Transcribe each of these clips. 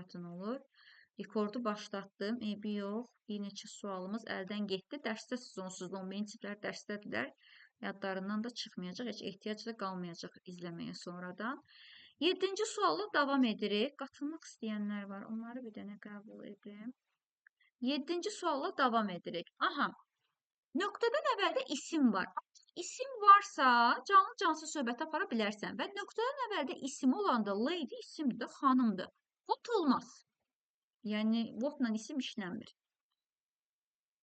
Çətin olur. Rekordu başlatdım. Eybi yox. Bir neçə sualımız əldən getdi. Dərsdə siz onsuz da 11-ci siniflər dərsdədirlər. Yadlarından da çıxmayacaq. Heç ehtiyac da qalmayacaq izləməyə sonradan. 7-ci sualla davam edirik. Qatılmaq istəyənlər var. Onları bir dənə qəbul edim. 7-ci sualla davam edirik. Aha. Nöqtədən əvvəldə isim var. İsim varsa canlı cansız söhbət apara bilərsən. Və nöqtədən əvvəldə isim olanda lady isimdir, xanımdır. What olmaz. Yəni, what-la isim işlənmir.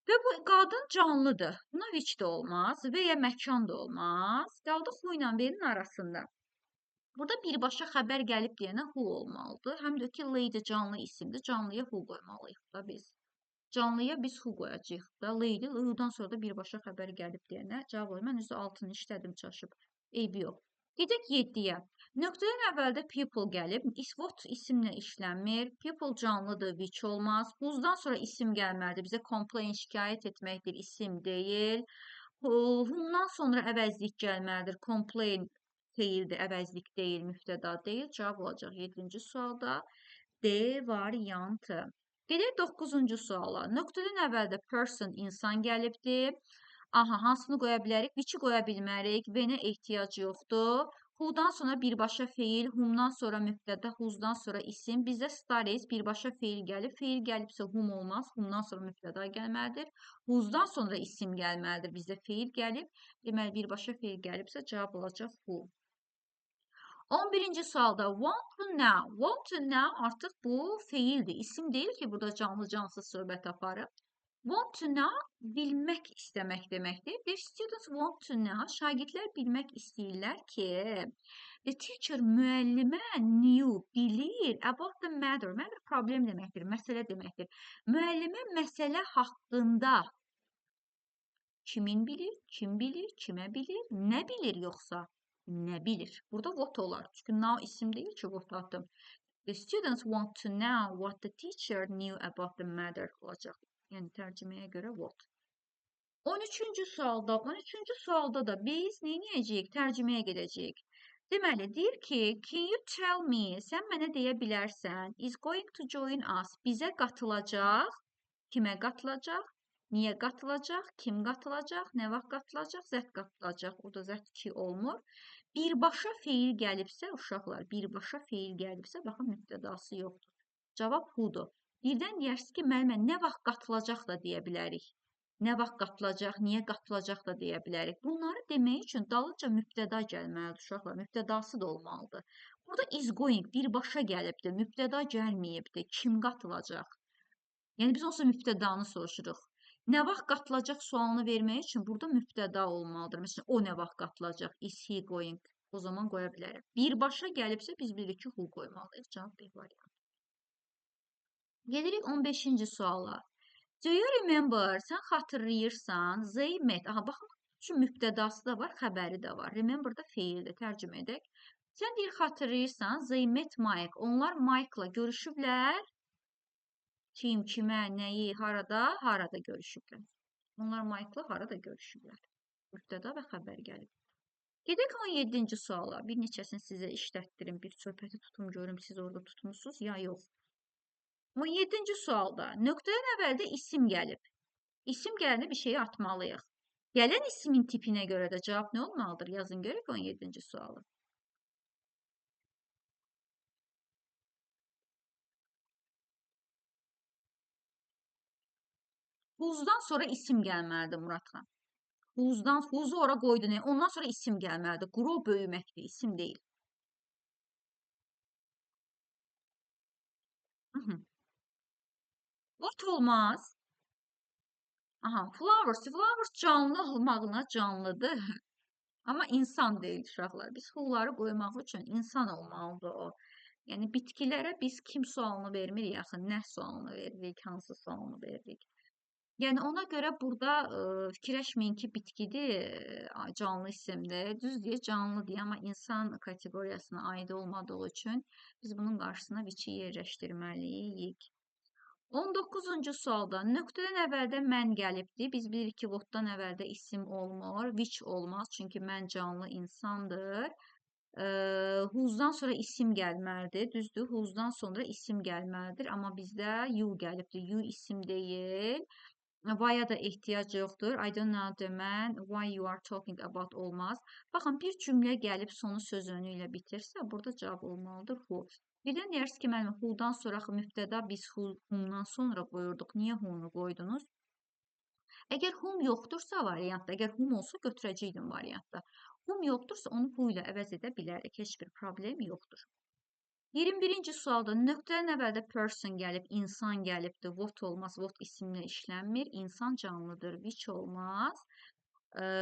Və bu qadın canlıdır. Buna which də olmaz və ya məkan da olmaz. Qaldı who ilə verin arasında. Burada birbaşa xəbər gəlib deyənə who olmalıdır. Həm də ki, lady canlı isimdir. Canlıya who qoymalıyıq da biz. Canlıya biz who qoyacağıq da. Lady, who-dan sonra da birbaşa xəbər gəlib deyənə cavab olur. Mən üzü altını işlədim, çaşıb. Eybi yox. Gedək 7-yə. Nöqtədən əvvəldə people gəlib. What isimlə işlənmir. People canlıdır, which olmaz. Who'dan sonra isim gəlməlidir. Bizə complain, şikayət etməkdir, isim deyil. Whom'dan sonra əvəzlik gəlməlidir. Complain feildir, əvəzlik deyil, müftəda deyil. Cavab olacaq 7-ci sualda. D variantı. Gedək 9-cu suala. Nöqtədən əvvəldə person, insan gəlibdir. Aha, hansını qoya bilərik? Which-i qoya bilmərik. V-nə ehtiyac yoxdur. Who-dan sonra birbaşa feil, whom-dan sonra mübtəda, whose-dan sonra isim. Bizdə studies birbaşa feil gəlib. Feil gəlibsə whom olmaz. Whom-dan sonra mübtəda gəlməlidir. Whose-dan sonra isim gəlməlidir. Bizdə feil gəlib. Deməli, birbaşa feil gəlibsə cavab olacaq who. 11-ci sualda want to know. Want to know artıq bu feildir. İsim deyil ki, burada canlı cansız söhbət aparıb. Want to know, bilmək istəmək deməkdir. The students want to know, şagirdlər bilmək istəyirlər ki, the teacher, müəllimə knew, bilir about the matter. Matter problem deməkdir, məsələ deməkdir. Müəllimə məsələ haqqında kimin bilir, kim bilir, kimə bilir, nə bilir yoxsa nə bilir? Burada what olar. Çünki now isim deyil ki, what atdım. The students want to know what the teacher knew about the matter olacaq. Yəni tərcüməyə görə what. 13-cü sualda, 13-cü sualda da biz nə edəcəyik? Tərcüməyə gedəcəyik. Deməli, deyir ki, can you tell me, sən mənə deyə bilərsən, is going to join us, bizə qatılacaq, kimə qatılacaq, niyə qatılacaq, kim qatılacaq, nə vaxt qatılacaq, zət qatılacaq. Orada zət ki olmur. Birbaşa feil gəlibsə, uşaqlar, birbaşa feil gəlibsə, baxın, mübtədası yoxdur. Cavab who-dur. Birdən deyərsiniz ki, müəllimə, nə vaxt qatılacaq da deyə bilərik. Nə vaxt qatılacaq, niyə qatılacaq da deyə bilərik. Bunları demək üçün dalınca mübtəda gəlməlidir uşaqlar. Mübtədası da olmalıdır. Burada is going birbaşa gəlibdir, mübtəda gəlməyibdir. Kim qatılacaq? Yəni biz onsuz mübtədanı soruşuruq. Nə vaxt qatılacaq sualını vermək üçün burada mübtəda olmalıdır. Məsələn, o nə vaxt qatılacaq? Is he going? O zaman qoya bilərəm. Birbaşa gəlibsə biz bilirik ki, who qoymalıyıq. Cavab B variantı. Gedirik 15-ci suala. Do you remember? Sən xatırlayırsan. They met. Aha, baxın, üçün mübtədası da var, xəbəri də var. Remember da feildir, tərcümə edək. Sən deyir, xatırlayırsan. They met Mike. Onlar Mike-la görüşüblər. Kim, kimə, nəyi, harada, harada görüşüblər. Onlar Mike-la harada görüşüblər. Mübtəda və xəbər gəlib. Gedək 17-ci suala. Bir neçəsini sizə işlətdirim. Bir söhbəti tutum, görüm siz orada tutmuşsunuz ya yox. 17-ci sualda nöqtədən əvvəldə isim gəlib. İsim gələndə bir şeyi atmalıyıq. Gələn ismin tipinə görə də cavab nə olmalıdır? Yazın görək 17-ci sualı. Who'dan sonra isim gəlməlidir Muradxan. Who'dan, who'zu ora qoydu. Ne? Ondan sonra isim gəlməlidir. Grow böyüməkdir, isim deyil. What olmaz? Aha, flowers. Flowers canlı olmağına canlıdır. Amma insan deyil uşaqlar. Biz who'ları qoymaq üçün insan olmalıdır o. Yəni bitkilərə biz kim sualını vermirik axı, nə sualını veririk, hansı sualını veririk. Yəni ona görə burada fikirləşməyin ki, bitkidir, canlı isimdir. Düz deyir, canlı deyir, amma insan kateqoriyasına aid olmadığı üçün biz bunun qarşısına which-i yerləşdirməliyik. 19-cu sualda nöqtədən əvvəldə mən gəlibdi. Biz bilirik ki, what-dan əvvəldə isim olmur, which olmaz, çünki mən canlı insandır. Who'dan sonra isim gəlməlidir. Düzdür, who'dan sonra isim gəlməlidir. Amma bizdə you gəlibdir. You isim deyil. Why-a da ehtiyac yoxdur. I don't know the man. Why you are talking about olmaz. Baxın, bir cümlə gəlib sonu söz önü ilə bitirsə, burada cavab olmalıdır who. Birdən deyirsiniz ki, müəllim, who-dan sonra axı mübtəda biz whom-dan sonra qoyurduq. Niyə who-nu qoydunuz? Əgər whom yoxdursa variantda, əgər whom olsa götürəcəkdim variantda. Whom yoxdursa onu who ilə əvəz edə bilərik. Heç bir problem yoxdur. 21-ci sualda nöqtədən əvvəldə person gəlib, insan gəlibdir. What olmaz, what isimlə işlənmir. İnsan canlıdır, which olmaz.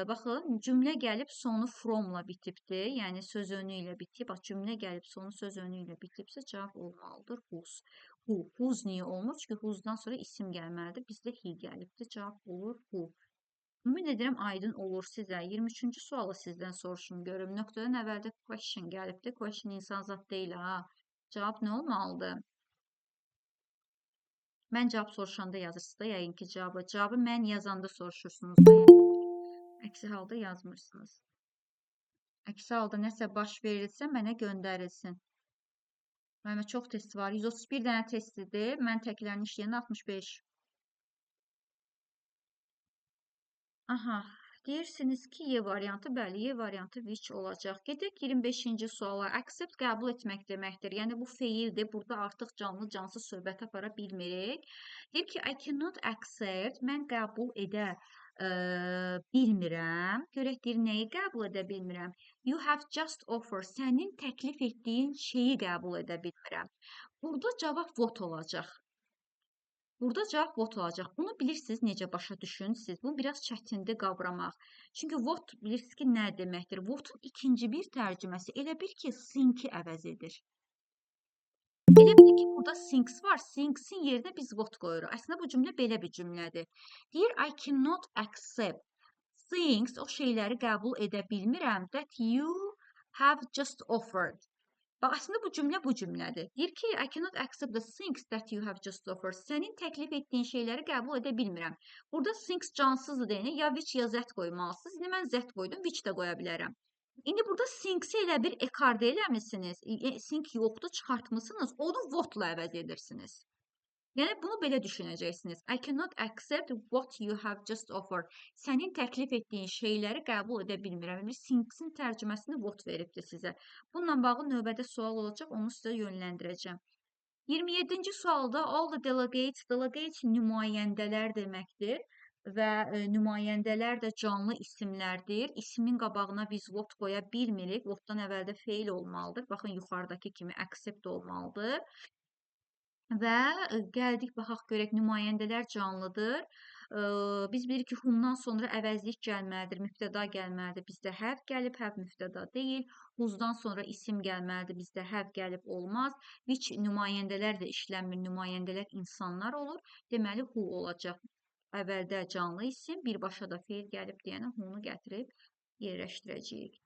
Baxın, cümlə gəlib sonu from-la bitibdir. Yəni söz önü ilə bitib. Bax, cümlə gəlib sonu söz önü ilə bitibsə cavab olmalıdır whose. Who. Whose niyə olmur? Çünki whose'dan sonra isim gəlməlidir. Bizdə he gəlibdir. Cavab olur who. Ümid edirəm aydın olur sizə. 23-cü sualı sizdən soruşum görüm. Nöqtədən əvvəldə question gəlibdir. Question insan zat deyil ha. Cavab nə olmalıdır? Mən cavab soruşanda yazırsınız da yəqin ki cavabı. Cavabı mən yazanda soruşursunuz da yəqin ki. Əksi halda yazmırsınız. Əksi halda nəsə baş verilsə mənə göndərilsin. Mənə çox test var. 131 dənə test idi. Mən təklərini işləyəndə 65. Aha, deyirsiniz ki, Y variantı, bəli, Y variantı which olacaq. Gedək 25-ci suala. Accept qəbul etmək deməkdir. Yəni, bu feildir. Burada artıq canlı, cansız söhbət apara bilmirik. Deyir ki, I cannot accept, mən qəbul edə bilmirəm. Görək, deyir, nəyi qəbul edə bilmirəm? You have just offered, sənin təklif etdiyin şeyi qəbul edə bilmirəm. Burada cavab what olacaq. Burada cavab what olacaq. Bunu bilirsiniz necə başa düşünsünüz. Bu biraz çətindir qavramaq. Çünki what bilirsiniz ki, nə deməkdir? What-un ikinci bir tərcüməsi elə bil ki, think-i əvəz edir. Elə bil ki, burada thinks var. Thinks-in yerinə biz what qoyuruq. Əslində bu cümlə belə bir cümlədir. Deyir, I cannot accept things, o şeyləri qəbul edə bilmirəm that you have just offered. Bax, əslində bu cümlə bu cümlədir. Deyir ki, I cannot accept the things that you have just offered. Sənin təklif etdiyin şeyləri qəbul edə bilmirəm. Burada things cansızdır deyənə ya which ya that qoymalısınız. İndi mən that qoydum, which də qoya bilərəm. İndi burada things-i elə bir ekardə eləmisiniz. Think yoxdur, çıxartmısınız. Onu what-la əvəz edirsiniz. Yəni, bunu belə düşünəcəksiniz. I cannot accept what you have just offered. Sənin təklif etdiyin şeyləri qəbul edə bilmirəm. Yəni, things-in tərcüməsini what veribdir sizə. Bununla bağlı növbədə sual olacaq, onu sizə yönləndirəcəm. 27-ci sualda all the delegates, delegates nümayəndələr deməkdir və nümayəndələr də canlı isimlərdir. İsmin qabağına biz what qoya bilmirik. What-dan əvvəldə feil olmalıdır. Baxın, yuxarıdakı kimi accept olmalıdır. Və gəldik, baxaq görək, nümayəndələr canlıdır. Biz bilirik ki, whom-dan sonra əvəzlik gəlməlidir, mübtəda gəlməlidir. Bizdə have gəlib, have mübtəda deyil. Whose-dan sonra isim gəlməlidir, bizdə have gəlib olmaz. Which nümayəndələr də işlənmir, nümayəndələr insanlar olur. Deməli, who olacaq. Əvvəldə canlı isim, birbaşa da feil gəlib deyənə who-nu gətirib yerləşdirəcəyik.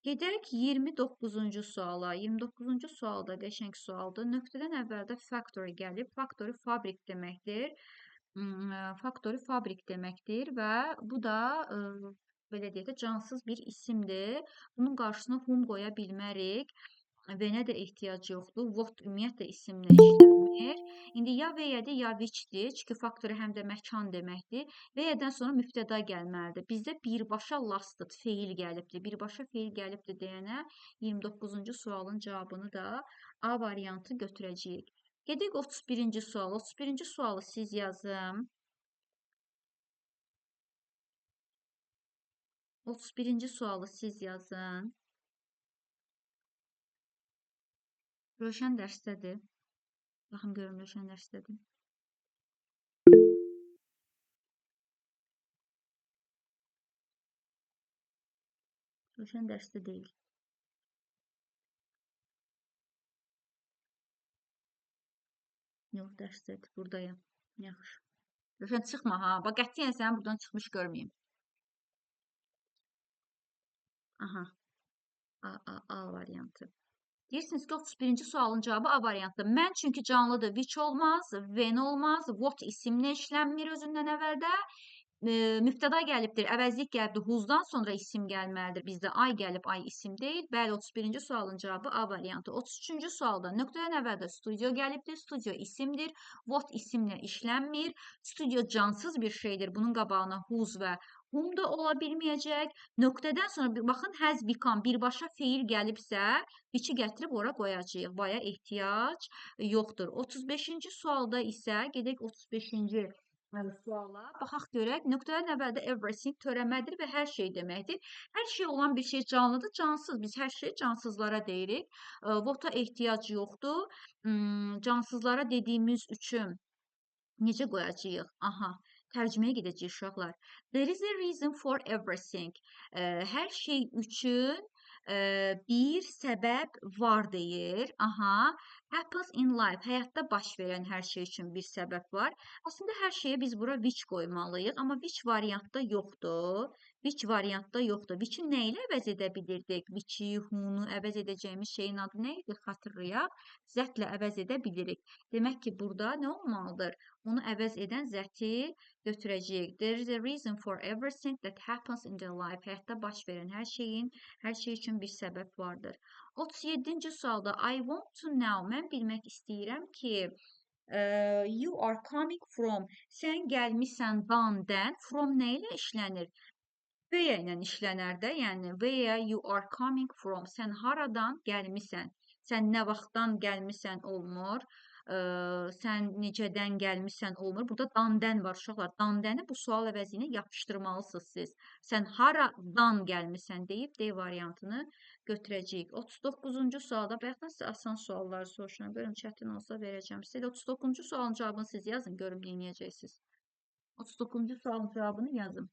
Gedək 29-cu suala. 29-cu sual da qəşəng sualdır. Nöqtədən əvvəldə factory gəlib. Factory fabrik deməkdir. Factory fabrik deməkdir və bu da belə deyək də cansız bir isimdir. Bunun qarşısına whom qoya bilmərik. When-ə də ehtiyac yoxdur. What ümumiyyətlə isimlə işlənmir. İndi ya where-dir, ya which-dir. Çünki factory həm də məkan deməkdir. Where-dən sonra mübtəda gəlməlidir. Bizdə birbaşa lasted feil gəlibdir. Birbaşa feil gəlibdir deyənə 29-cu sualın cavabını da A variantı götürəcəyik. Gedək 31-ci suala. 31-ci sualı siz yazın. 31-ci sualı siz yazın. Rövşən dərsdədir. Baxın, görüm, Rövşən dərsdədir. Rövşən dərsdə deyil. Yox, dərsdədir. Buradayam. Yaxşı. Rövşən, çıxma ha. Bax, qətiyyən səni buradan çıxmış görməyim. Aha. A, A, A variantı. Deyirsiniz ki, 31-ci sualın cavabı A variantıdır. Mən çünki canlıdır. Which olmaz, when olmaz, what isimlə işlənmir özündən əvvəldə. Mübtəda gəlibdir, əvəzlik gəlibdir. Whose-dan sonra isim gəlməlidir. Bizdə I gəlib, I isim deyil. Bəli, 31-ci sualın cavabı A variantı. 33-cü sualda nöqtədən əvvəldə studio gəlibdir. Studio isimdir. What isimlə işlənmir. Studio cansız bir şeydir. Bunun qabağına whose və whom da ola bilməyəcək. Nöqtədən sonra bir baxın, has become birbaşa feil gəlibsə, which-i gətirib ora qoyacağıq. Why-a ehtiyac yoxdur. 35-ci sualda isə gedək 35-ci suala. Baxaq görək. Nöqtədən əvvəldə everything törəmədir və hər şey deməkdir. Hər şey olan bir şey canlıdır, cansız. Biz hər şeyi cansızlara deyirik. What-a ehtiyac yoxdur. Cansızlara dediyimiz üçün necə qoyacağıq? Aha, tərcüməyə gedəcəyik uşaqlar. There is a reason for everything. Hər şey üçün bir səbəb var deyir. Aha, happens in life. Həyatda baş verən hər şey üçün bir səbəb var. Əslində hər şeyə biz bura which qoymalıyıq, amma which variantda yoxdur. Which variantda yoxdur. Which-i nə ilə əvəz edə bilirdik? Which-i, who-nu əvəz edəcəyimiz şeyin adı nə idi? Xatırlayaq. That-lə əvəz edə bilirik. Demək ki, burada nə olmalıdır? Onu əvəz edən that-i götürəcəyik. There is a reason for everything that happens in the life. Həyatda baş verən hər şey üçün bir səbəb vardır. 37-ci sualda I want to know. Mən bilmək istəyirəm ki, you are coming from. Sən gəlmisən dan-dən. From nə ilə işlənir? Where ilə işlənər də, yəni where you are coming from. Sən haradan gəlmisən? Sən nə vaxtdan gəlmisən olmur. Sən necədən gəlmisən olmur. Burada dan-dən var uşaqlar. Dan-dəni bu sual əvəzinə yapışdırmalısınız siz. Sən haradan gəlmisən deyib D variantını götürəcəyik. 39-cu sualda, bayaqdan sizə asan sualları soruşuram. Görüm çətin olsa verəcəm sizə. 39-cu sualın cavabını siz yazın, görüm nə eləyəcəksiniz. 39-cu sualın cavabını yazın.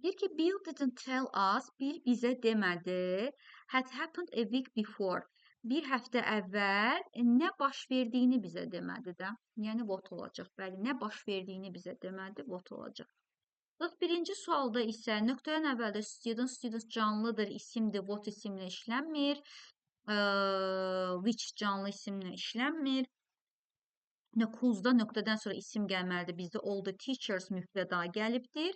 Deyir ki, Bill didn't tell us, Bill bizə demədi, had happened a week before. Bir həftə əvvəl nə baş verdiyini bizə demədi də. Yəni, what olacaq. Bəli, nə baş verdiyini bizə demədi, what olacaq. 41-ci sualda isə nöqtədən əvvəldə student, student canlıdır, isimdir, what isimlə işlənmir. Which canlı isimlə işlənmir. Who'da nöqtədən sonra isim gəlməlidir. Bizdə all the teachers mübtəda gəlibdir.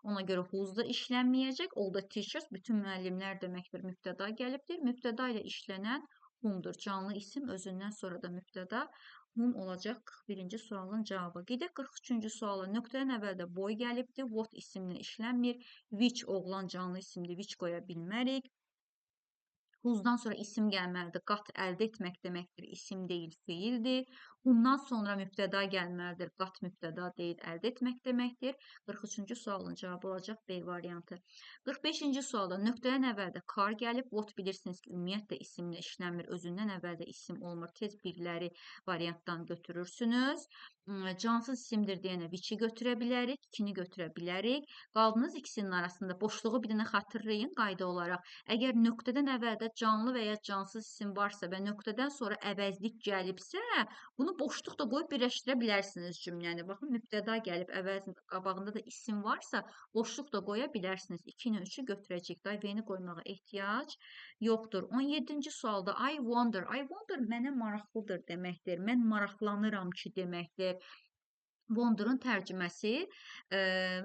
Ona görə who'da işlənməyəcək. All the teachers bütün müəllimlər deməkdir, mübtəda gəlibdir. Mübtəda ilə işlənən whom'dur. Canlı isim özündən sonra da mübtəda whom olacaq 41-ci sualın cavabı. Gedək 43-cü suala. Nöqtədən əvvəldə boy gəlibdir. What isimlə işlənmir. Which oğlan canlı isimdir. Which qoya bilmərik. Who'dan sonra isim gəlməlidir. Got əldə etmək deməkdir. İsim deyil, feildir. Whom'dan sonra mübtəda gəlməlidir. Got mübtəda deyil, əldə etmək deməkdir. 43-cü sualın cavabı olacaq B variantı. 45-ci sualda nöqtədən əvvəldə car gəlib. What bilirsiniz ki, ümumiyyətlə isimlə işlənmir. Özündən əvvəldə isim olmur. Tez birləri variantdan götürürsünüz. Cansız isimdir deyənə which-i götürə bilərik, ikini götürə bilərik. Qaldınız ikisinin arasında boşluğu bir dənə xatırlayın qayda olaraq. Əgər nöqtədən əvvəldə canlı və ya cansız isim varsa və nöqtədən sonra əvəzlik gəlibsə, bunu boşluq da qoyub birləşdirə bilərsiniz cümləni. Baxın, mübtəda gəlib, əvəzin qabağında da isim varsa, boşluq da qoya bilərsiniz. 2 ilə 3-ü götürəcək. Day V-ni qoymağa ehtiyac yoxdur. 17-ci sualda I wonder. I wonder mənə maraqlıdır deməkdir. Mən maraqlanıram ki deməkdir. Wonder'ın tərcüməsi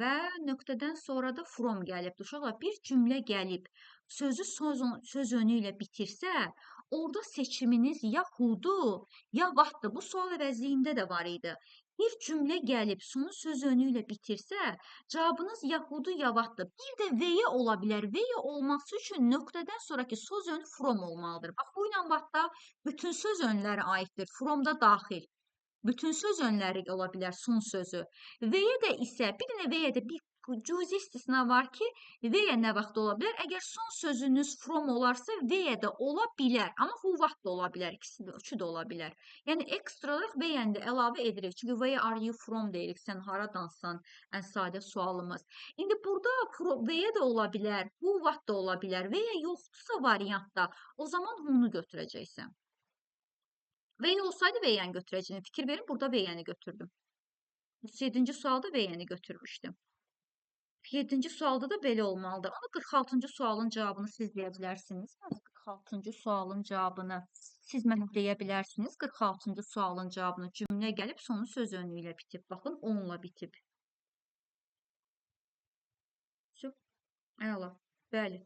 və nöqtədən sonra da from gəlibdir. Uşaqlar, bir cümlə gəlib, sözü söz önü ilə bitirsə, orada seçiminiz ya who'dur, ya what'dır. Bu sual əvəzliyində də var idi. Bir cümlə gəlib, sonu söz önü ilə bitirsə, cavabınız ya who'dur, ya what'dır. Bir də V-yə ola bilər. V-yə olması üçün nöqtədən sonraki söz önü from olmalıdır. Bax, bu ilə what'da bütün söz önləri aiddir. From da daxil. Bütün söz önləri ola bilər son sözü. V-yə də isə, bir dənə V-yə də bir cüzi istisna var ki, V-yə nə vaxt ola bilər? Əgər son sözünüz from olarsa, V-yə də ola bilər. Amma who what da ola bilər. İkisi də, üçü də ola bilər. Yəni, ekstra olaraq V-əni də əlavə edirik. Çünki where are you from deyirik. Sən haradansan? Ən sadə sualımız. İndi burada V-yə də ola bilər, who what da ola bilər. V-yə yoxdursa variantda, o zaman who-nu götürəcəksən. V olsaydı V-əni götürəcəyim. Fikir verin, burada V-əni götürdüm. 37-ci sualda V-ni götürmüşdüm. 7-ci sualda da belə olmalıdır. Amma 46-cı sualın cavabını siz deyə bilərsiniz. 46-cı sualın cavabını siz mənə deyə bilərsiniz. 46-cı sualın cavabını cümlə gəlib sonu söz önü ilə bitib. Baxın, onunla bitib. Əla, bəli.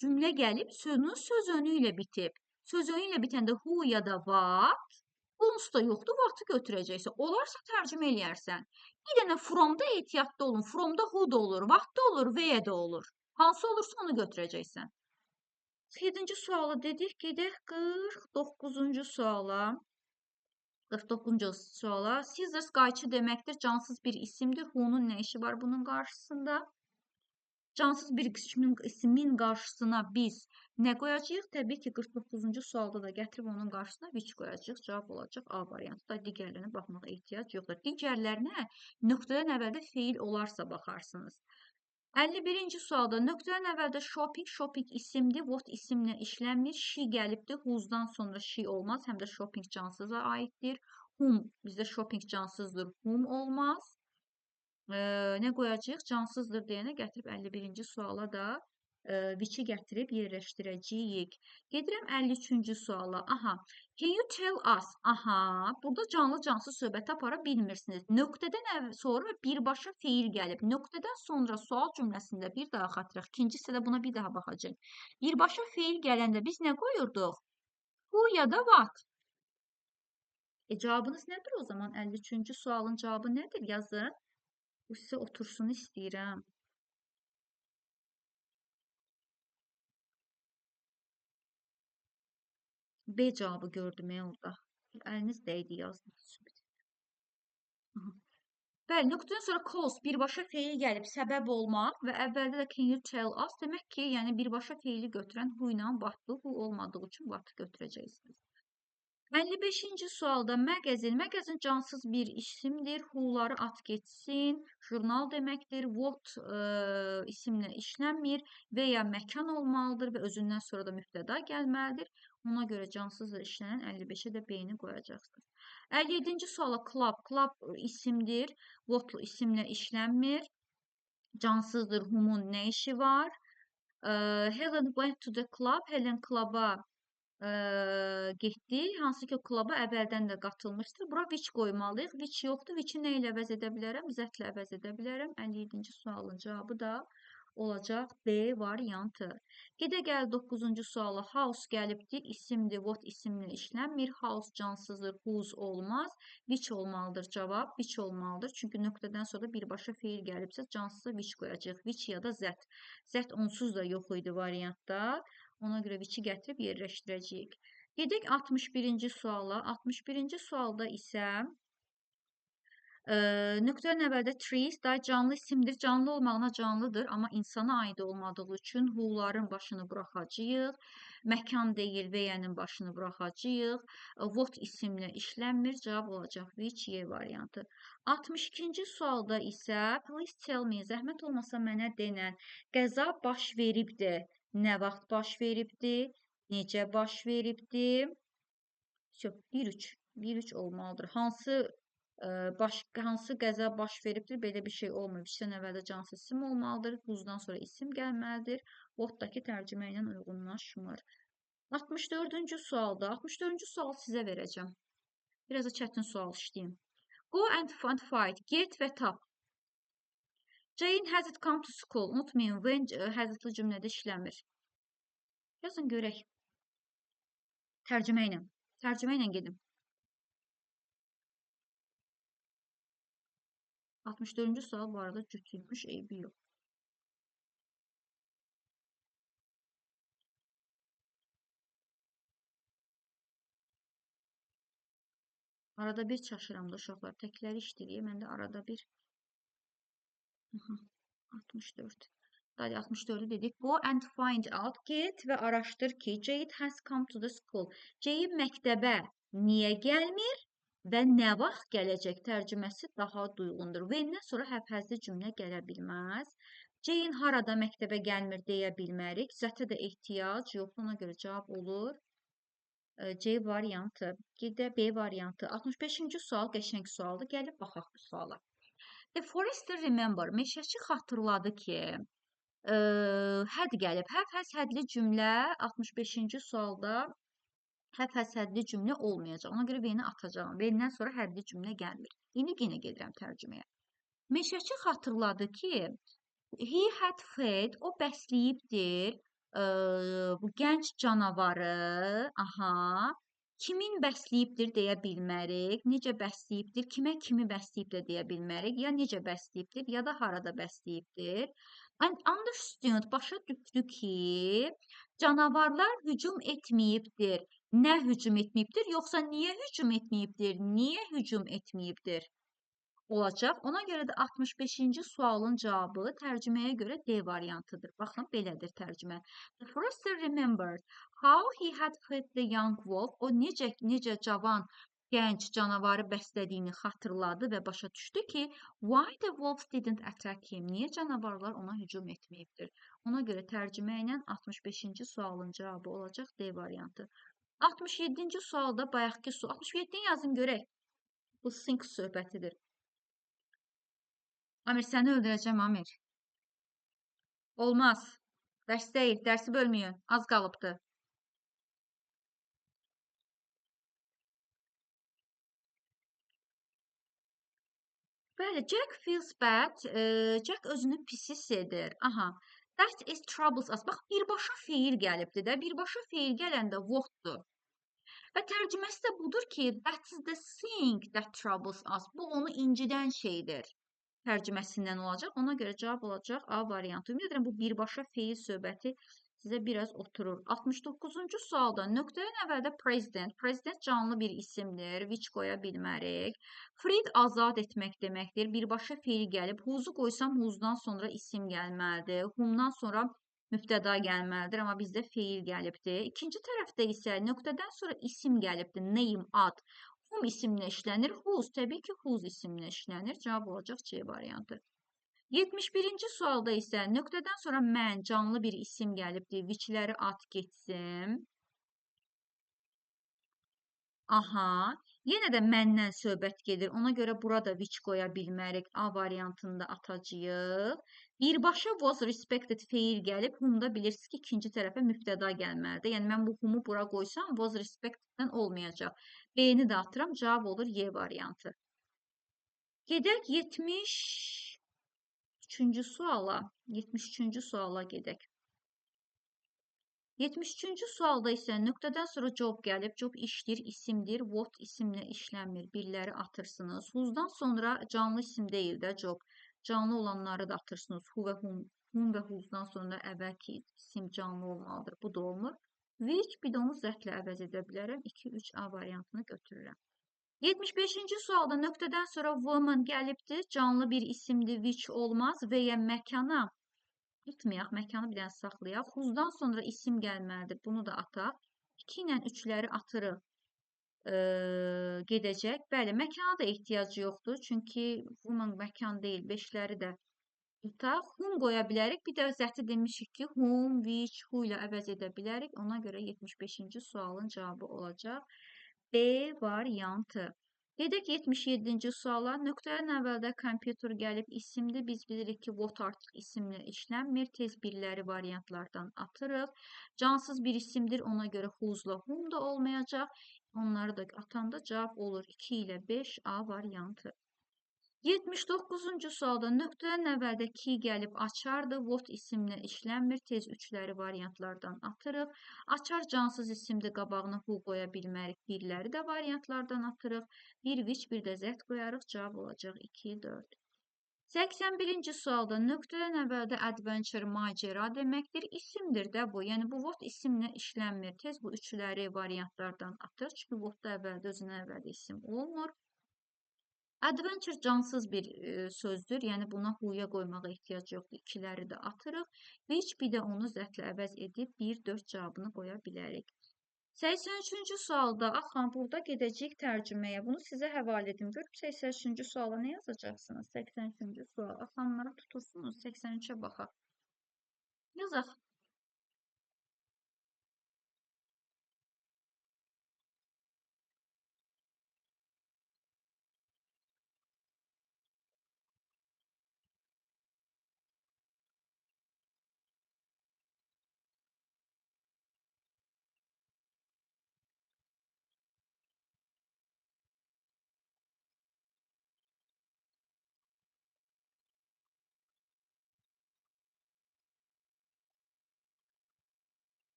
Cümlə gəlib sonu söz önü ilə bitib. Söz önü ilə bitəndə who ya da what, onsuz da yoxdur, what-ı götürəcəksən. Olarsa tərcümə eləyərsən. Bir dənə from-da ehtiyatlı olun. From-da who da olur, what da olur, where də olur. Hansı olursa onu götürəcəksən. 7-ci sualı dedik, gedək 49-cu suala. 49-cu suala. Scissors qayçı deməkdir, cansız bir isimdir. Who-nun nə işi var bunun qarşısında? Cansız bir ismin qarşısına biz nə qoyacağıq? Təbii ki, 49-cu sualda da gətirib onun qarşısına which qoyacağıq. Cavab olacaq A variantı da. Digərlərinə baxmağa ehtiyac yoxdur. Digərlərinə nöqtədən əvvəldə feil olarsa baxarsınız. 51-ci sualda nöqtədən əvvəldə shopping, shopping isimdir. What isimlə işlənmir. She gəlibdir. Who'dan sonra she olmaz. Həm də shopping cansıza aiddir. Whom, bizdə shopping cansızdır. Whom olmaz. Nə qoyacağıq? Cansızdır deyənə gətirib 51-ci suala da which'i gətirib yerləşdirəcəyik. Gedirəm 53-cü suala. Aha. Can you tell us? Aha. Burada canlı-cansız söhbəti apara bilmirsiniz. Nöqtədən sonra birbaşa feil gəlib. Nöqtədən sonra sual cümləsində bir daha xatırlayaq. İkinci hissədə buna bir daha baxacağıq. Birbaşa feil gələndə biz nə qoyurduq? Who ya da what? Cavabınız nədir o zaman? 53-cü sualın cavabı nədir? Yazın. Bu sizə otursun istəyirəm. B cavabı gördüm orada. Əliniz dəydi yazdım. Bəli, nöqtədən sonra cause, birbaşa feil gəlib, səbəb olmaq və əvvəldə də can you tell us demək ki, yəni birbaşa feili götürən who ilə what-dur. Who olmadığı üçün what-ı götürəcəksiniz. 55-ci sualda magazine, magazine cansız bir isimdir. Who-ları at getsin, jurnal deməkdir. What isimlə işlənmir və ya məkan olmalıdır və özündən sonra da mübtəda gəlməlidir. Ona görə cansızla işlənən 55-ə də B-ni qoyacaqsınız. 57-ci suala club, club isimdir. What isimlə işlənmir. Cansızdır, whom-un nə işi var? Helen went to the club, Helen cluba getdi. Hansı ki, o kluba əvvəldən də qatılmışdır. Bura which qoymalıyıq. Which yoxdur. Which-i nə ilə əvəz edə bilərəm? That-lə əvəz edə bilərəm. 57-ci sualın cavabı da olacaq B variantı. Gedə gəl 9-cu suala. House gəlibdir. İsimdir. What isimlə işlənmir. House cansızdır. Whose olmaz. Which olmalıdır cavab. Which olmalıdır. Çünki nöqtədən sonra birbaşa feil gəlibsə cansıza which qoyacağıq. Which ya da that. That onsuz da yox idi variantda. Ona görə which-i gətirib yerləşdirəcəyik. Gedək 61-ci suala. 61-ci sualda isə nöqtənin əvvəldə trees daha canlı isimdir. Canlı olmağına canlıdır, amma insana aid olmadığı üçün who-ların başını buraxacağıq. Məkan deyil, V-nin başını buraxacağıq. What isimlə işlənmir. Cavab olacaq which, Y variantı. 62-ci sualda isə please tell me, zəhmət olmasa mənə denən qəza baş veribdir. Nə vaxt baş veribdir? Necə baş veribdir? 1-3. 1-3 olmalıdır. Hansı qəza baş veribdir? Belə bir şey olmur. İşdən əvvəldə cansız isim olmalıdır. Who'dan sonra isim gəlməlidir. What-dakı tərcümə ilə uyğunlaşmır. 64-cü sualda. 64-cü sual sizə verəcəm. Biraz da çətin sual işləyim. Go and fight. Get və tap. Jane hasn't come to school. Unutmayın, when hasn't-lı cümlədə işləmir. Yazın görək. Tərcümə ilə. Tərcümə ilə gedim. 64-cü sual bu arada cütülmüş, eybi yox. Arada bir çaşıram da uşaqlar. Təkləri işləyir. Mən də arada bir... Aha, 64. Daha 64-ü dedik. Go and find out. Get və araşdır ki, Jade has come to the school. Jade məktəbə niyə gəlmir və nə vaxt gələcək tərcüməsi daha uyğundur. When-dən sonra həvhəzli cümlə gələ bilməz. Jane harada məktəbə gəlmir deyə bilmərik. Zətə də ehtiyac yoxdur. Ona görə cavab olur. C variantı, gedə B variantı. 65-ci sual qəşəng sualdır. Gəlin baxaq bu suala. The forester remember. Meşəçi xatırladı ki, hədd gəlib. Həv hədli cümlə 65-ci sualda həv hədli cümlə olmayacaq. Ona görə V-ni atacağam. V-dən sonra hədli cümlə gəlmir. İndi yenə gedirəm tərcüməyə. Meşəçi xatırladı ki, he had fed, o bəsləyibdir bu gənc canavarı, aha, kimin bəsləyibdir deyə bilmərik, necə bəsləyibdir, kimə kimi bəsləyib də deyə bilmərik, ya necə bəsləyibdir, ya da harada bəsləyibdir. And understood, başa düşdü ki, canavarlar hücum etməyibdir. Nə hücum etməyibdir, yoxsa niyə hücum etməyibdir, niyə hücum etməyibdir olacaq. Ona görə də 65-ci sualın cavabı tərcüməyə görə D variantıdır. Baxın, belədir tərcümə. The forester remembered how he had fed the young wolf. O necə cavan, gənc canavarı bəslədiyini xatırladı və başa düşdü ki, why the wolves didn't attack him? Niyə canavarlar ona hücum etməyibdir? Ona görə tərcümə ilə 65-ci sualın cavabı olacaq D variantı. 67-ci sualda bayaqki sual. 67-ni yazın görək. Bu think söhbətidir. Amir, səni öldürəcəm, Amir. Olmaz. Dərs deyil, dərsi bölməyin. Az qalıbdır. Bəli, Jack feels bad. Jack özünü pis hiss edir. Aha. That is troubles us. Bax, birbaşa feil gəlibdir də. Birbaşa feil gələndə what-dur. Və tərcüməsi də budur ki, that is the thing that troubles us. Bu, onu incidən şeydir. Tərcüməsindən olacaq. Ona görə cavab olacaq A variantı. Ümid edirəm, bu birbaşa feil söhbəti sizə biraz oturur. 69-cu sualda nöqtədən əvvəldə president. President canlı bir isimdir. Which qoya bilmərik. Freed azad etmək deməkdir. Birbaşa feil gəlib. Who'zu qoysam who'zdan sonra isim gəlməlidir. Whom'dan sonra mübtəda gəlməlidir. Amma bizdə feil gəlibdir. İkinci tərəfdə isə nöqtədən sonra isim gəlibdir. Name, ad. Whom isimlə işlənir. Whose, təbii ki, whose isimlə işlənir. Cavab olacaq C variantı. 71-ci sualda isə nöqtədən sonra mən canlı bir isim gəlibdir. Which'ləri at getsin. Aha, yenə də məndən söhbət gedir. Ona görə burada which qoya bilmərik. A variantında atacağıq. Birbaşa was respected feil gəlib. Whom-da bilirsiniz ki, ikinci tərəfə mübtəda gəlməlidir. Yəni, mən bu whom-u bura qoysam, was respected-dən olmayacaq. B-ni də atıram. Cavab olur Y variantı. Gedək 73-cü suala. 73-cü suala gedək. 73-cü sualda isə nöqtədən sonra job gəlib. Job işdir, isimdir. What isimlə işlənmir. Birləri atırsınız. Who'dan sonra canlı isim deyil də job. Canlı olanları da atırsınız. Who və whom, whom və who'dan sonra əvvəlki isim canlı olmalıdır. Bu da olmur. Which bir də onu zətlə əvəz edə bilərəm. 2, 3 A variantını götürürəm. 75-ci sualda nöqtədən sonra woman gəlibdir. Canlı bir isimdir. Which olmaz və ya məkana atmayaq, məkanı bir dənə saxlayaq. Who'dan sonra isim gəlməlidir. Bunu da ataq. 2 ilə 3-ləri atırıq. Gedəcək. Bəli, məkana da ehtiyacı yoxdur. Çünki woman məkan deyil. 5-ləri də ataq. Whom qoya bilərik. Bir də zəti demişik ki, whom, which, who ilə əvəz edə bilərik. Ona görə 75-ci sualın cavabı olacaq. B variantı. Gedək 77-ci suala. Nöqtədən əvvəldə kompüter gəlib isimdir. Biz bilirik ki, what artıq isimlə işlənmir. Tez birləri variantlardan atırıq. Cansız bir isimdir. Ona görə who'sla whom da olmayacaq. Onları da atanda cavab olur 2 ilə 5 A variantı. 79-cu sualda nöqtədən əvvəldə key gəlib açardır. What isimlə işlənmir. Tez üçləri variantlardan atırıq. Açar cansız isimdir. Qabağına who qoya bilmərik. Birləri də variantlardan atırıq. Bir which, bir də that qoyarıq. Cavab olacaq 2, 4. 81-ci sualda nöqtədən əvvəldə adventure, macera deməkdir. İsimdir də bu. Yəni bu what isimlə işlənmir. Tez bu üçləri variantlardan atır. Çünki what-da əvvəldə özünə əvvəldə isim olmur. Adventure cansız bir sözdür. Yəni buna who-ya qoymağa ehtiyac yoxdur. İkiləri də atırıq. Which bir də onu zətlə əvəz edib 1, 4 cavabını qoya bilərik. 83-cü sualda, axan, burada gedəcəyik tərcüməyə. Bunu sizə həvalə edim. Görüm 83-cü suala nə yazacaqsınız? 83-cü sual. Axanlara tutursunuz. 83-ə baxaq. Yazaq.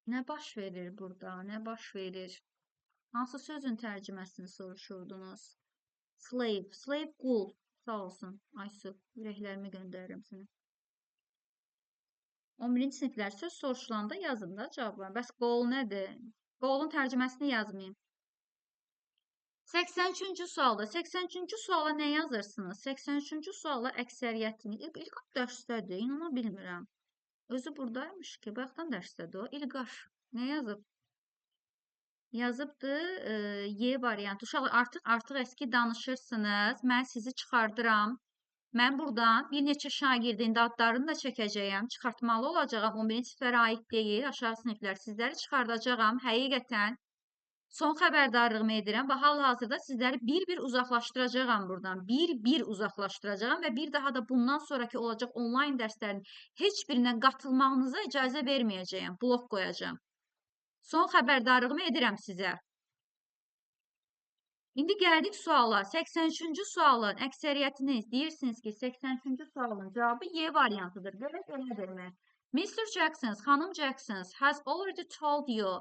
Nə baş verir burada? Nə baş verir? Hansı sözün tərcüməsini soruşurdunuz? Slave. Slave qul. Sağ olsun Aysu. Ürəklərimi göndərirəm sənə. 11-ci siniflər söz soruşulanda yazın da cavablarını. Bəs goal nədir? Goal'un tərcüməsini yazmayın. 83-cü sualda. 83-cü suala nə yazırsınız? 83-cü suala əksəriyyətini İlqar dərsdədir, inana bilmirəm. Özü buradaymış ki, bayaqdan dərsdədir o. İlqar nə yazıb? Yazıbdı Y variantı. Uşaqlar, artıq əski danışırsınız. Mən sizi çıxardıram. Mən buradan bir neçə şagirdin də adlarını da çəkəcəyəm. Çıxartmalı olacağam. 11-ci siniflərə aid deyil. Aşağı siniflər sizləri çıxardacağam. Həqiqətən son xəbərdarlığımı edirəm və hal-hazırda sizləri bir-bir uzaqlaşdıracağam buradan. Bir-bir uzaqlaşdıracağam və bir daha da bundan sonraki olacaq onlayn dərslərin heç birinə qatılmağınıza icazə verməyəcəyəm. Blok qoyacağam. Son xəbərdarlığımı edirəm sizə. İndi gəldik suala. 83-cü sualın əksəriyyətiniz deyirsiniz ki, 83-cü sualın cavabı Y variantıdır. Görək elədirmi? Mr. Jackson, xanım Jackson has already told you.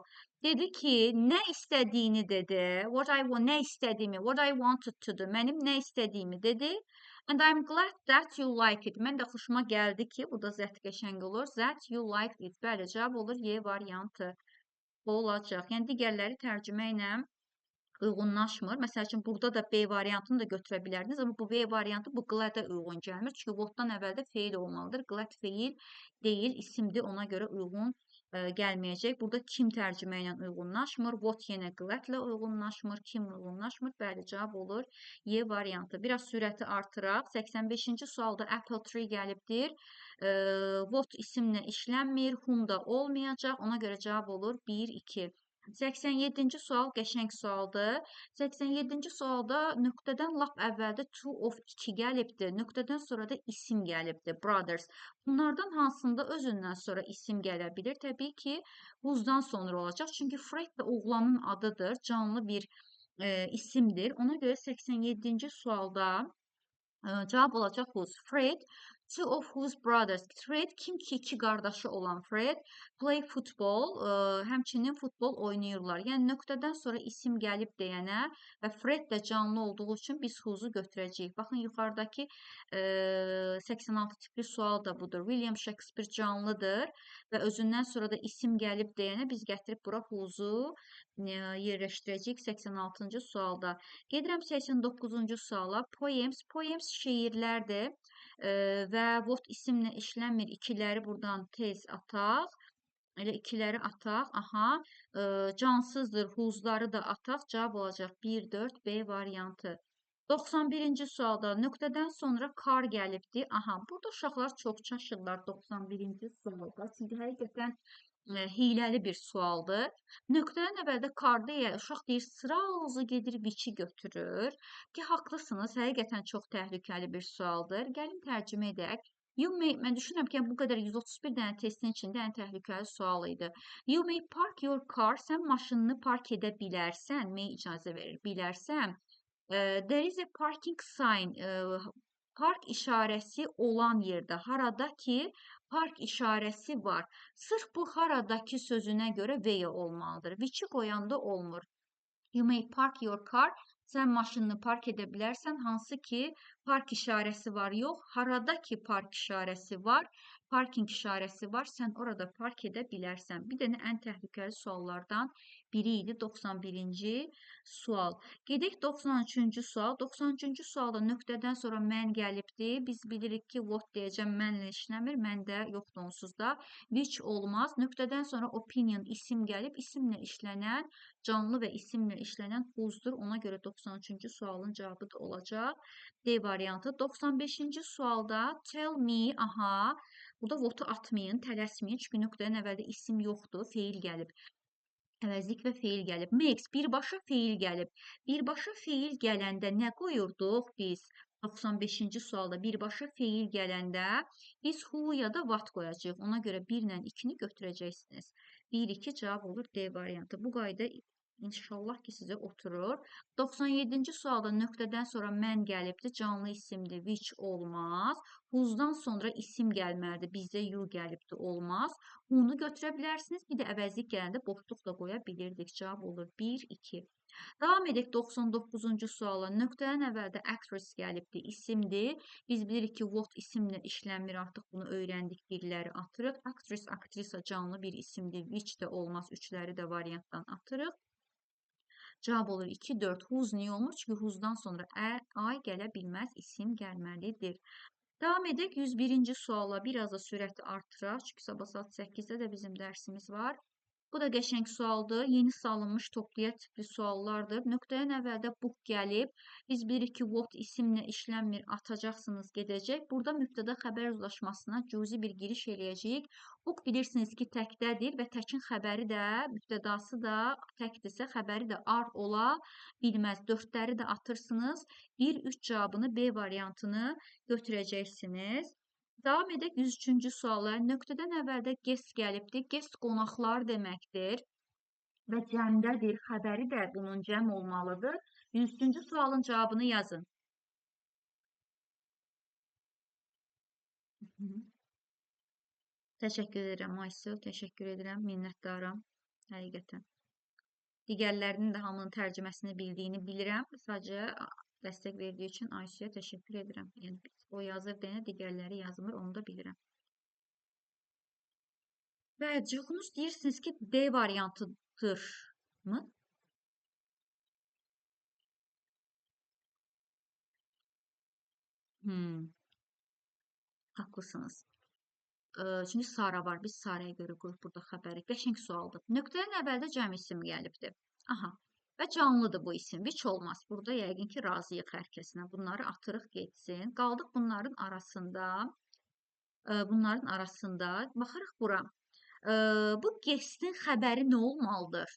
Dedi ki, nə istədiyini dedi. What I want, nə istədiyimi, what I wanted to do. Mənim nə istədiyimi dedi. And I'm glad that you like it. Mən də xoşuma gəldi ki, burada that qəşəng olur. That you like it. Bəli, cavab olur Y variantı olacaq. Yəni, digərləri tərcümə ilə uyğunlaşmır. Məsəl üçün, burada da B variantını da götürə bilərdiniz. Amma bu B variantı bu glad-a uyğun gəlmir. Çünki what-dan əvvəldə feil olmalıdır. Glad feil deyil, isimdir. Ona görə uyğun gəlməyəcək. Burada kim tərcümə ilə uyğunlaşmır. What yenə glad-la uyğunlaşmır. Kim uyğunlaşmır? Bəli, cavab olur Y variantı. Biraz sürəti artıraq. 85-ci sualda apple tree gəlibdir. What isimlə işlənmir. Whom da olmayacaq. Ona görə cavab olur 1, 2. 87-ci sual qəşəng sualdır. 87-ci sualda nöqtədən lap əvvəldə two of 2 gəlibdir. Nöqtədən sonra da isim gəlibdir. Brothers. Bunlardan hansında özündən sonra isim gələ bilir? Təbii ki, whose'dan sonra olacaq. Çünki Fred də oğlanın adıdır. Canlı bir isimdir. Ona görə 87-ci sualda cavab olacaq whose. Fred, two of whose brothers. Fred, kim ki iki qardaşı olan Fred, play football, həmçinin futbol oynayırlar. Yəni, nöqtədən sonra isim gəlib deyənə və Fred də canlı olduğu üçün biz whose'u götürəcəyik. Baxın, yuxarıdakı 86 tipli sual da budur. William Shakespeare canlıdır və özündən sonra da isim gəlib deyənə biz gətirib bura whose'u yerləşdirəcəyik 86-cı sualda. Gedirəm 89-cu suala. Poems, poems şeirlərdir. Və what isimlə işlənmir. İkiləri buradan tez ataq. Elə ikiləri ataq. Aha. Cansızdır. Whose'ları da ataq. Cavab olacaq 1, 4, B variantı. 91-ci sualda nöqtədən sonra car gəlibdi. Aha, burada uşaqlar çox çaşırlar 91-ci sualda. Çünki həqiqətən hiləli bir sualdır. Nöqtədən əvvəldə car deyə uşaq deyir, sıra gedir, which'i götürür. Ki, haqlısınız, həqiqətən çox təhlükəli bir sualdır. Gəlin tərcümə edək. You may, mən düşünürəm ki, bu qədər 131 dənə testin içində ən təhlükəli sual idi. You may park your car, sən maşınını park edə bilərsən, may icazə verir, bilərsən. There is a parking sign, park işarəsi olan yerdə, harada ki, park işarəsi var. Sırf bu haradakı sözünə görə where olmalıdır. Which'i qoyanda olmur. You may park your car. Sən maşınını park edə bilərsən. Hansı ki, park işarəsi var, yox. Harada ki, park işarəsi var, parking işarəsi var, sən orada park edə bilərsən. Bir dənə ən təhlükəli suallardan biri idi 91-ci sual. Gedək 93-cü sual. 93-cü sualda nöqtədən sonra man gəlibdi. Biz bilirik ki, what deyəcəm, mənlə işləmir. Mən də yoxdur onsuz da. Which olmaz. Nöqtədən sonra opinion isim gəlib. İsimlə işlənən, canlı və isimlə işlənən whose'dur. Ona görə 93-cü sualın cavabı da olacaq. D variantı. 95-ci sualda tell me, aha, burada what'u atmayın, tələsməyin. Çünki nöqtədən əvvəldə isim yoxdur, feil gəlib. Əvəzlik və feil gəlib. Makes, birbaşa feil gəlib. Birbaşa feil gələndə nə qoyurduq biz? 95-ci sualda birbaşa feil gələndə biz who ya da what qoyacağıq. Ona görə 1 ilə 2-ni götürəcəksiniz. 1, 2 cavab olur D variantı. Bu qayda İnşallah ki, sizə oturur. 97-ci sualda nöqtədən sonra mən gəlibdir. Canlı isimdir. Which olmaz. Who'dan sonra isim gəlməlidir. Bizdə you gəlibdir. Olmaz. Who-nu götürə bilərsiniz. Bir də əvəzlik gələndə boşluq da qoya bilirdik. Cavab olur 1, 2. Davam edək 99-cu suala. Nöqtədən əvvəldə actress gəlibdir, isimdir. Biz bilirik ki, what isimlə işlənmir, artıq bunu öyrəndik, birləri atırıq. Actress, aktrisa canlı bir isimdir, which də olmaz, üçləri də variantdan atırıq. Cavab olur 2, 4. Whose niyə olmur? Çünki whose'dan sonra I gələ bilməz, isim gəlməlidir. Davam edək 101-ci suala. Biraz da sürəti artıraq. Çünki sabah saat 8-də də bizim dərsimiz var. Bu da qəşəng sualdır. Yeni salınmış topluya tipli suallardır. Nöqtədən əvvəldə book gəlib. Biz bilirik ki, what isimlə işlənmir, atacaqsınız, gedəcək. Burada mübtəda xəbər uzlaşmasına cüzi bir giriş eləyəcəyik. Book bilirsiniz ki, təkdədir və təkin xəbəri də, mübtədası da təkdirsə, xəbəri də are ola bilməz. Dördləri də atırsınız. 1, 3 cavabını B variantını götürəcəksiniz. Davam edək 103-cü suala. Nöqtədən əvvəldə guest gəlibdir. Guest qonaqlar deməkdir və cəmdədir. Xəbəri də bunun cəm olmalıdır. 103-cü sualın cavabını yazın. Təşəkkür edirəm Aysel, təşəkkür edirəm, minnətdaram. Həqiqətən. Digərlərinin də hamının tərcüməsini bildiyini bilirəm. Sadəcə dəstək verdiyi üçün Aysuya təşəkkür edirəm. Yəni, o yazır deyənə digərləri yazmır, onu da bilirəm. Və çoxunuz deyirsiniz ki, D variantıdır mı? Haqlısınız. Çünki Sara var. Biz Saraya görə qoyub burada xəbəri. Qəşəng sualdır. Nöqtədən əvvəldə cəm isim gəlibdir. Aha. Və canlıdır bu isim. Which olmaz. Burada yəqin ki, razıyıq hər kəsinə. Bunları atırıq getsin. Qaldıq bunların arasında. Bunların arasında. Baxarıq bura. Bu guest'in xəbəri nə olmalıdır?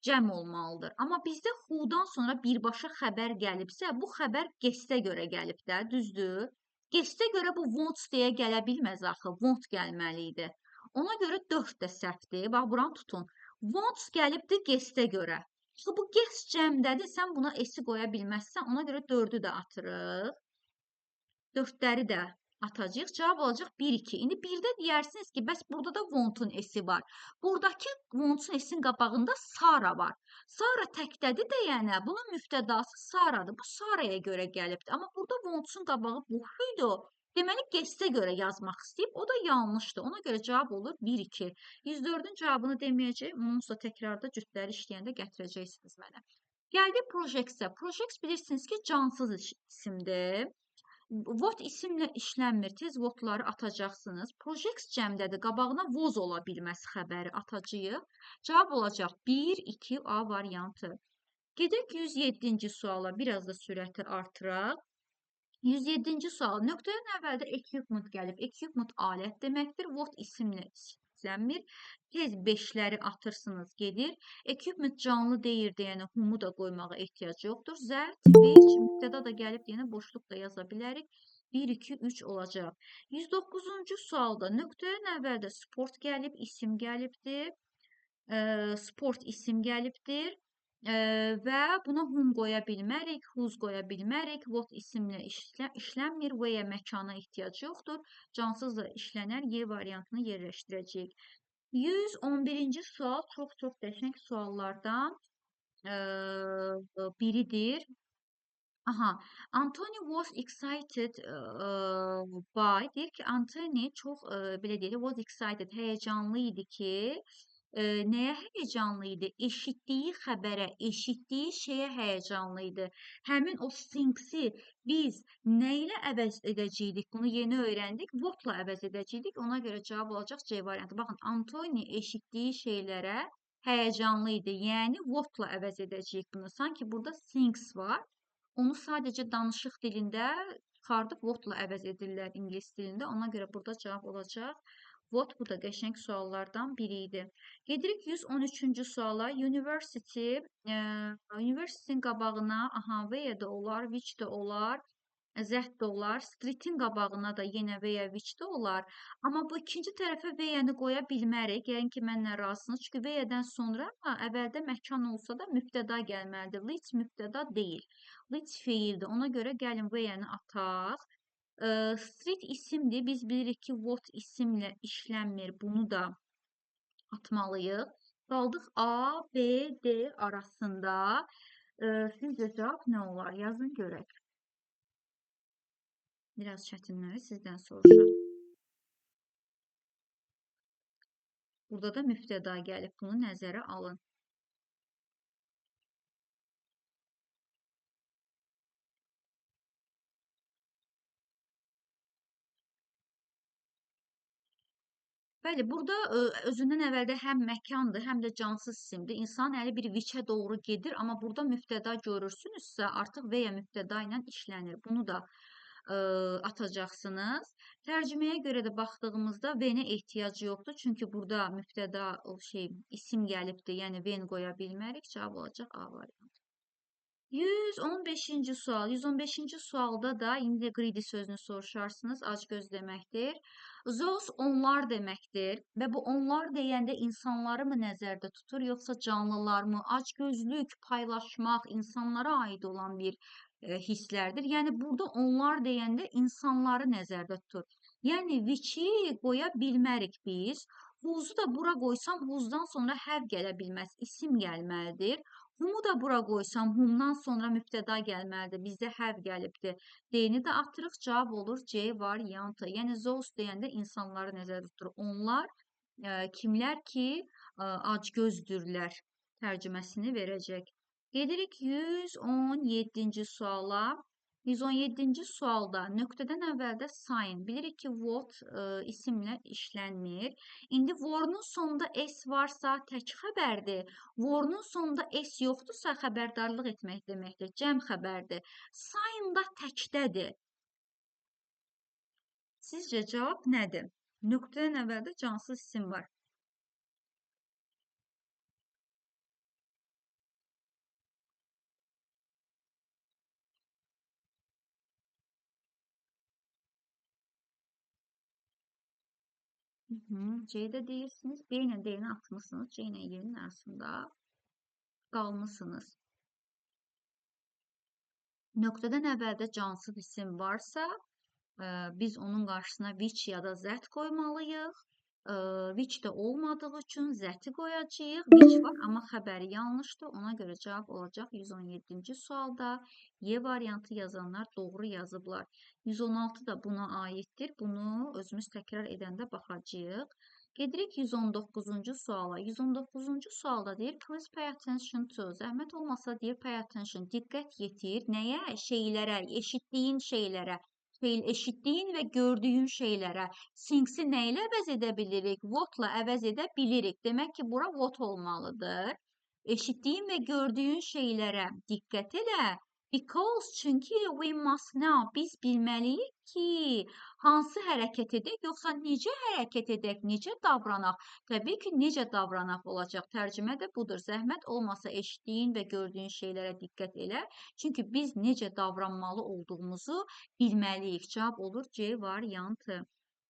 Cəm olmalıdır. Amma bizdə who-dan sonra birbaşa xəbər gəlibsə, bu xəbər guest'ə görə gəlib də, düzdür? Guest'ə görə bu wants deyə gələ bilməz axı. Want gəlməli idi. Ona görə 4 də səhvdir. Bax, buranı tutun. Wants gəlibdir guest'ə görə. Axı, bu guest cəmdədir, sən buna s-i qoya bilməzsən, ona görə 4-ü də atırıq. 4-ləri də atacağıq. Cavab olacaq 1, 2. İndi 1-də deyərsiniz ki, bəs burada da want-un s-i var. Buradakı want-un s-in qabağında Sara var. Sara təkdədir deyənə, bunun müftədası Saradır. Bu Saraya görə gəlibdir. Amma burada want-un qabağı boş idi. Deməli, guest'ə görə yazmaq istəyib. O da yanlışdır. Ona görə cavab olur 1, 2. 104-ün cavabını deməyəcəyim. Onunsa təkrarda cütləri işləyəndə gətirəcəksiniz mənə. Gəldik Projects-ə. Projects bilirsiniz ki, cansız isimdir. What isimlə işlənmir. Tez what-ları atacaqsınız. Projects cəmdədir. Qabağına was ola bilməz xəbəri atacağıq. Cavab olacaq 1, 2, A variantı. Gedək 107-ci suala. Biraz da sürəti artıraq. 107-ci sual. Nöqtədən əvvəldə equipment gəlib. Equipment alət deməkdir. What isimlə işlənmir. Tez 5-ləri atırsınız, gedir. Equipment canlı deyir deyənə whom-u da qoymağa ehtiyac yoxdur. That, which, mübtəda da gəlib deyənə boşluq da yaza bilərik. 1, 2, 3 olacaq. 109-cu sualda nöqtədən əvvəldə sport gəlib, isim gəlibdir. Sport isim gəlibdir. Və buna whom qoya bilmərik, whose qoya bilmərik, what isimlə işlənmir, where məkana ehtiyac yoxdur. Cansız da işlənər Y variantını yerləşdirəcəyik. 111-ci sual çox-çox qəşəng suallardan biridir. Aha, Anthony was excited by, deyir ki, Anthony çox, belə deyək, was excited, həyəcanlı idi ki, nəyə həyəcanlı idi? Eşitdiyi xəbərə, eşitdiyi şeyə həyəcanlı idi. Həmin o things'i biz nə ilə əvəz edəcəkdik? Bunu yeni öyrəndik. What-la əvəz edəcəkdik. Ona görə cavab olacaq C variantı. Baxın, Anthony eşitdiyi şeylərə həyəcanlı idi. Yəni, what-la əvəz edəcəyik bunu. Sanki burada things var. Onu sadəcə danışıq dilində çıxardıb what-la əvəz edirlər ingilis dilində. Ona görə burada cavab olacaq. What bu da qəşəng suallardan biri idi. Gedirik 113-cü suala. University, university-nin qabağına, aha, where də olar, which də olar. That də olar. Street-in qabağına da yenə və ya which də olar. Amma bu ikinci tərəfə və-ni qoya bilmərik. Yəqin ki, mənlə razısınız. Çünki və-dən sonra əvvəldə məkan olsa da mübtəda gəlməlidir. Leads mübtəda deyil. Leads feildir. Ona görə gəlin və-ni ataq. Street isimdir. Biz bilirik ki, what isimlə işlənmir. Bunu da atmalıyıq. Qaldıq A, B, D arasında. Sizcə cavab nə olar? Yazın görək. Biraz çətinləri sizdən soruşaq. Burada da mübtəda gəlib. Bunu nəzərə alın. Bəli, burada özündən əvvəldə həm məkandır, həm də cansız isimdir. İnsanın əli bir which-ə doğru gedir, amma burada mübtəda görürsünüzsə, artıq və ya mübtəda ilə işlənir. Bunu da atacaqsınız. Tərcüməyə görə də baxdığımızda V-nə ehtiyac yoxdur. Çünki burada mübtəda isim gəlibdir. Yəni V-ni qoya bilmərik. Cavab olacaq A variantı. 115-ci sual. 115-ci sualda da indi greedy sözünü soruşarsınız. Acgöz deməkdir. Those onlar deməkdir və bu onlar deyəndə insanları mı nəzərdə tutur, yoxsa canlılar mı? Acgözlük, paylaşmaq insanlara aid olan bir hisslərdir. Yəni burada onlar deyəndə insanları nəzərdə tutur. Yəni which-i qoya bilmərik biz. Whose-u da bura qoysam, whose-dan sonra have gələ bilməz, isim gəlməlidir. Whom-u da bura qoysam, whom-dan sonra mübtəda gəlməlidir. Bizdə have gəlibdir. D-ni də atırıq, cavab olur C variantı. Yəni those deyəndə insanları nəzərdə tutur. Onlar kimlər ki, acgözdürlər tərcüməsini verəcək. Gedirik 117-ci suala. 117-ci sualda nöqtədən əvvəldə sign. Bilirik ki, what isimlə işlənmir. İndi were-nun sonunda s varsa tək xəbərdir. Were-nun sonunda s yoxdursa xəbərdarlıq etmək deməkdir. Cəm xəbərdir. Sign da təkdədir. Sizcə cavab nədir? Nöqtədən əvvəldə cansız isim var. C-də deyirsiniz. B ilə D-ni atmışsınız. C ilə Y-nin arasında qalmışsınız. Nöqtədən əvvəldə cansız isim varsa, biz onun qarşısına which ya da that qoymalıyıq. Which də olmadığı üçün that-i qoyacağıq. Which var, amma xəbəri yanlışdır. Ona görə cavab olacaq 117-ci sualda. Y variantı yazanlar doğru yazıblar. 116 da buna aiddir. Bunu özümüz təkrar edəndə baxacağıq. Gedirik 119-cu suala. 119-cu sualda deyir, please pay attention to. Zəhmət olmasa deyir, pay attention. Diqqət yetir. Nəyə? Şeylərə, eşitdiyin şeylərə. Eşitdiyin və gördüyün şeylərə. Things-i nə ilə əvəz edə bilirik? What-la əvəz edə bilirik. Demək ki, bura what olmalıdır. Eşitdiyin və gördüyün şeylərə diqqət elə. Because, çünki we must know, biz bilməliyik ki, hansı hərəkət edək, yoxsa necə hərəkət edək, necə davranaq. Təbii ki, necə davranaq olacaq. Tərcümə də budur. Zəhmət olmasa eşitdiyin və gördüyün şeylərə diqqət elə. Çünki biz necə davranmalı olduğumuzu bilməliyik. Cavab olur C variantı.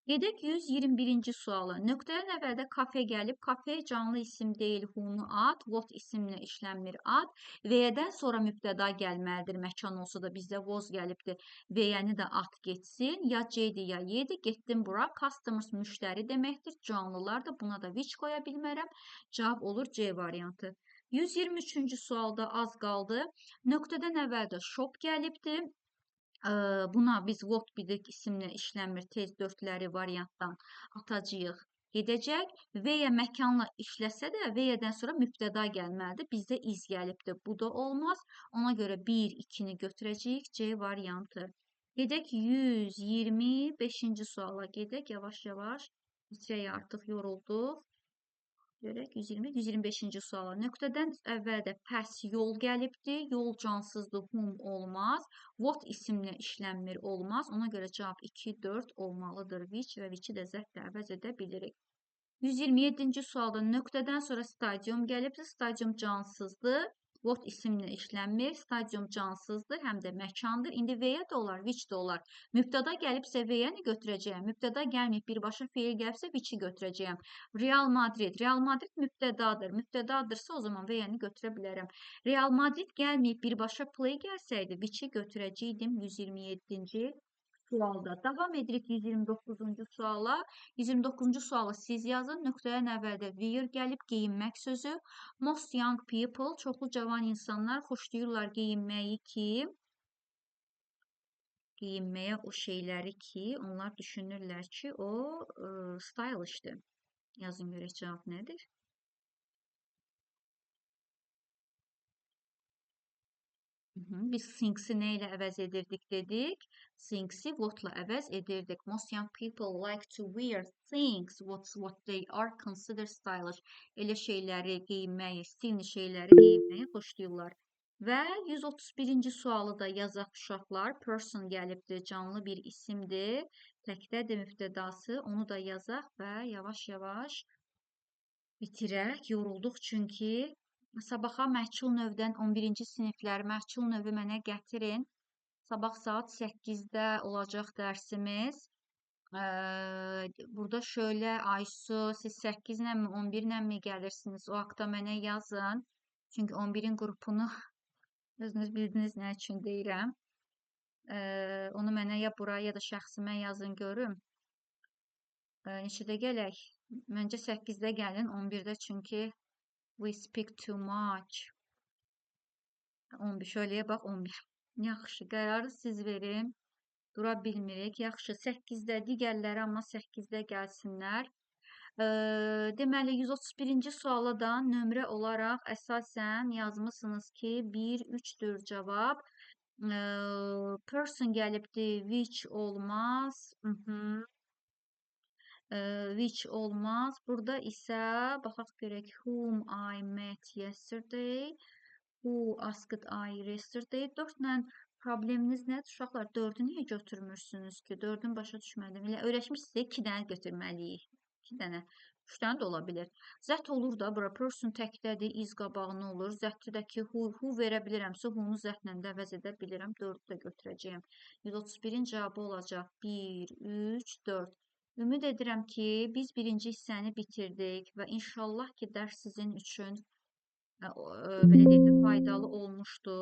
Gedək 121-ci suala. Nöqtədən əvvəldə kafe gəlib. Kafe canlı isim deyil, who-nu at, what isimlə işlənmir at. V-dən sonra mübtəda gəlməlidir. Məkan olsa da bizdə was gəlibdir. V-ni də at getsin. Ya C-dir, ya Y-dir. Getdim bura. Customers müştəri deməkdir. Canlılar da, buna da which qoya bilmərəm. Cavab olur C variantı. 123-cü sualda az qaldı. Nöqtədən əvvəldə shop gəlibdir. Buna biz what bilik isimlə işlənmir, tez dördləri variantdan atacağıq. Gedəcək. V-yə məkanla işləsə də V-dən sonra mübtəda gəlməlidir. Bizdə iz gəlibdir. Bu da olmaz. Ona görə 1, 2-ni götürəcəyik. C variantı. Gedək 125-ci suala. Gedək yavaş-yavaş. Bitirək artıq, yorulduq. Görək 125-ci suala. Nöqtədən əvvəldə pəs yol gəlibdir. Yol cansızdır, whom olmaz. What isimlə işlənmir, olmaz. Ona görə cavab 2, 4 olmalıdır. Which və which-i də zətlə əvəz edə bilirik. 127-ci sualda nöqtədən sonra stadium gəlibdir. Stadium cansızdır. What isimlə işlənmir. Stadium cansızdır, həm də məkandır. İndi where də olar, which də olar. Mübtəda gəlibsə where-ni götürəcəyəm. Mübtəda gəlməyib birbaşa feil gəlibsə which-i götürəcəyəm. Real Madrid. Real Madrid mübtədadır. Mübtədadırsa o zaman where-ni götürə bilərəm. Real Madrid gəlməyib birbaşa play gəlsəydi which-i götürəcəydim 127-ci sualda. Davam edirik 129-cu suala. 129-cu sualı siz yazın. Nöqtədən əvvəldə wear gəlib, geyinmək sözü. Most young people, çoxlu cavan insanlar xoşlayırlar geyinməyi ki, geyinməyə o şeyləri ki, onlar düşünürlər ki, o stylishdir. Yazın görək cavab nədir? Biz things'i nə ilə əvəz edirdik dedik? Things'i what-la əvəz edirdik. Most young people like to wear things what they are considered stylish. Elə şeyləri geyinməyi, stilli şeyləri geyinməyi xoşlayırlar. Və 131-ci sualı da yazaq uşaqlar. Person gəlibdir, canlı bir isimdir. Təkdədir mübtədası. Onu da yazaq və yavaş-yavaş bitirək. Yorulduq çünki. Sabaha məhçul növdən 11-ci siniflər məhçul növü mənə gətirin. Sabah saat 8-də olacaq dərsimiz. Burada şöyle Aysu, siz 8-lə mi 11-lə mi gəlirsiniz? O haqda mənə yazın. Çünki 11-in qrupunu özünüz bildiniz nə üçün deyirəm. Onu mənə ya bura ya da şəxsimə yazın görüm. Neçədə gələk? Məncə 8-də gəlin, 11-də çünki we speak too much. 11, şöyləyə bax, 11. Yaxşı, qərarı siz verin. Dura bilmirik. Yaxşı, 8-də digərləri amma 8-də gəlsinlər. Deməli, 131-ci suala da nömrə olaraq əsasən yazmısınız ki, 1, 3-dür cavab. Person gəlibdir, which olmaz. Which olmaz. Burada isə baxaq görək. Whom I met yesterday. Who asked I yesterday. 4-lə probleminiz nədir? Uşaqlar, 4-ü niyə götürmürsünüz ki? 4-ün başa düşmədim. Elə öyrəşmişsiniz, 2 dənə götürməliyik. 2 dənə. 3 dənə də ola bilər. Zət olur da, bura person təkdədir, is qabağına olur. Zəti də ki, who verə bilirəmsə, who-nu zətlə də əvəz edə bilirəm. 4-ü də götürəcəyəm. 131-in cavabı olacaq. 1, 3, 4. Ümid edirəm ki, biz birinci hissəni bitirdik və inşallah ki, dərs sizin üçün belə deyək də, faydalı olmuşdur.